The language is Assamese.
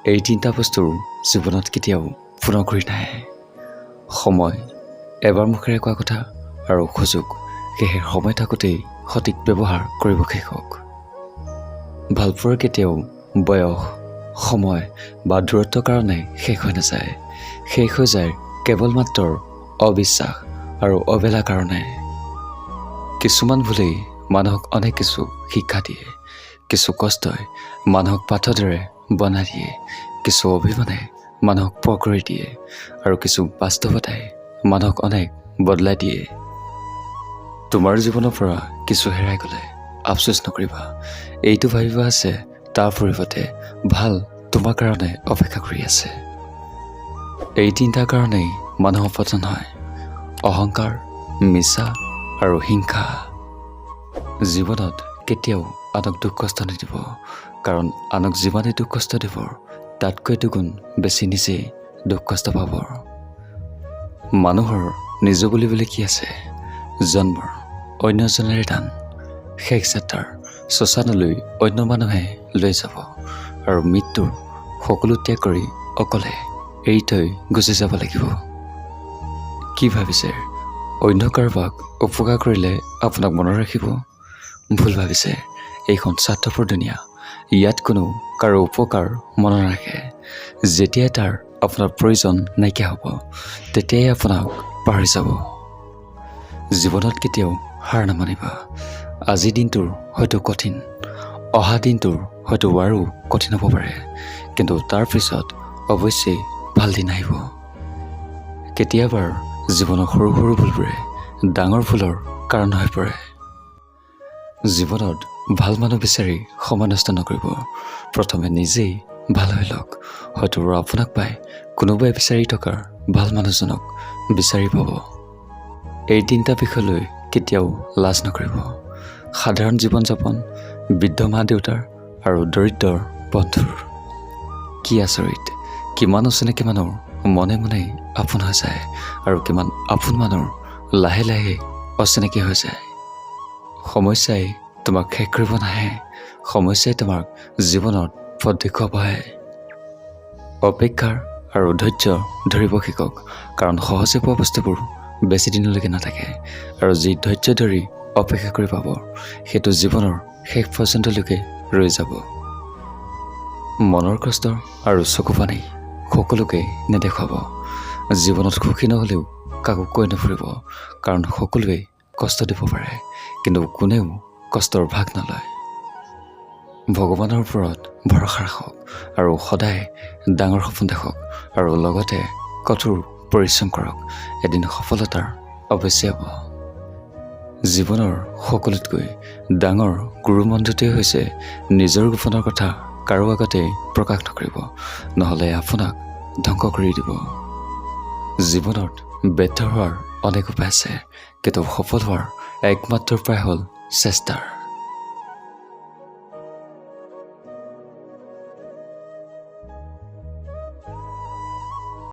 এই তিনিটা বস্তুৰ জীৱনত কেতিয়াও পুনৰ ঘূৰি নাহে: সময়, এবাৰ মুখেৰে কোৱা কথা আৰু সুযোগ। সেয়েহে সময় থাকোঁতেই সঠিক ব্যৱহাৰ কৰিব শিকক। ভালপোৱাৰ কেতিয়াও বয়স, সময় বা দূৰত্বৰ কাৰণে শেষ হৈ নাযায়। শেষ হৈ যায় কেৱল মাত্ৰ অবিশ্বাস আৰু অৱহেলাৰ কাৰণে। কিছুমান ভুলেই মানুহক অনেক কিছু শিক্ষা দিয়ে, কিছু কষ্টই মানুহক পাথৰ দৰে বনাই দিয়ে, কিছু অভিমানে মানুহক পৰ কৰি দিয়ে আৰু কিছু বাস্তৱতাই মানুহক অনেক বদলাই দিয়ে। তোমাৰ জীৱনৰ পৰা কিছু হেৰাই গ'লে আফচোচ নকৰিবা। এইটো ভাবিবা আছে তাৰ পৰিৱৰ্তে ভাল তোমাৰ কাৰণে অপেক্ষা কৰি আছে। এই তিনিটাৰ কাৰণেই মানুহৰ পতন হয়: অহংকাৰ, মিছা আৰু হিংসা। জীৱনত কেতিয়াও আনক দুখ কষ্ট নিদিব, কাৰণ আনক যিমানেই দুখ কষ্ট দিব, তাতকৈ দুগুণ বেছি নিজেই দুখ কষ্ট পাব। মানুহৰ নিজৰ বুলিবলৈ কি আছে? জন্মৰ অন্যজনেৰে দান, শেষ যাত্ৰাৰ শ্মশানলৈ অন্য মানুহে লৈ যাব আৰু মৃত্যুৰ সকলো ত্যাগ কৰি অকলে এৰি থৈ গুচি যাব লাগিব। কি ভাবিছে, অন্য কাৰোবাক উপকাৰ কৰিলে আপোনাক মনত ৰাখিব? ভুল ভাবিছে। এইখন স্বাৰ্থপৰ দুনীয়া। ইয়াত কোনো কাৰো উপকাৰ মনত নাৰাখে। যেতিয়াই তাৰ আপোনাৰ প্ৰয়োজন নাইকিয়া হ'ব, তেতিয়াই আপোনাক পাহৰি যাব। জীৱনত কেতিয়াও হাৰ নামানিবা। আজিৰ দিনটোৰ হয়তো কঠিন, অহা দিনটোৰ হয়তো আৰু কঠিন হ'ব পাৰে, কিন্তু তাৰ পিছত অৱশ্যেই ভাল দিন আহিব। কেতিয়াবা জীৱনৰ সৰু সৰু ভুলবোৰে ডাঙৰ ভুলৰ কাৰণ হৈ পৰে। জীৱনত ভাল মানুহ বিচাৰি সময় নষ্ট নকৰিব। প্ৰথমে নিজেই ভাল হৈ লওক। হয়তো আপোনাক পাই কোনোবাই বিচাৰি থকা ভাল মানুহজনক বিচাৰি পাব। এই তিনিটা বিষয়লৈ কেতিয়াও লাজ নকৰিব: সাধাৰণ জীৱন যাপন, বৃদ্ধ মা দেউতাৰ আৰু দৰিদ্ৰ বন্ধুৰ। কি আচৰিত, কিমান অচিনাকি মানুহ মনে মনে আপোন হৈ যায় আৰু কিমান আপোন মানুহ লাহে লাহে অচিনাকি হৈ যায়। সমস্যাই তোমাক শেষ কৰিব নাহে, সমস্যাই তোমাক জীৱনত পথ দেখুৱাব আহে। অপেক্ষাৰ আৰু ধৈৰ্য ধৰিব শিকক, কাৰণ সহজে পোৱা বস্তুবোৰ বেছি দিনলৈকে নাথাকে আৰু যি ধৈৰ্য ধৰি অপেক্ষা কৰি পাব, সেইটো জীৱনৰ শেষ পৰ্যন্তলৈকে ৰৈ যাব। মনৰ কষ্ট আৰু চকু পানী সকলোকে নেদেখুৱাব। জীৱনত সুখী নহ'লেও কাকো কৈ নুফুৰিব, কাৰণ সকলোৱে কষ্ট দিব পাৰে, কিন্তু কোনেও কষ্টৰ ভাগ নলয়। ভগৱানৰ ওপৰত ভৰসা ৰাখক আৰু সদায় ডাঙৰ সপোন দেখক আৰু লগতে কঠোৰ পৰিশ্ৰম কৰক। এদিন সফলতাৰ অৱশ্যে হ'ব। জীৱনৰ সকলোতকৈ ডাঙৰ গুৰু মন্ত্ৰটোৱে হৈছে নিজৰ গোপনৰ কথা কাৰো আগতে প্ৰকাশ নকৰিব, নহ'লে আপোনাক ধ্বংস কৰি দিব। জীৱনত ব্যৰ্থ হোৱাৰ অনেক উপায় আছে, কিন্তু সফল হোৱাৰ একমাত্ৰ উপায় হ'ল চেষ্টাৰ।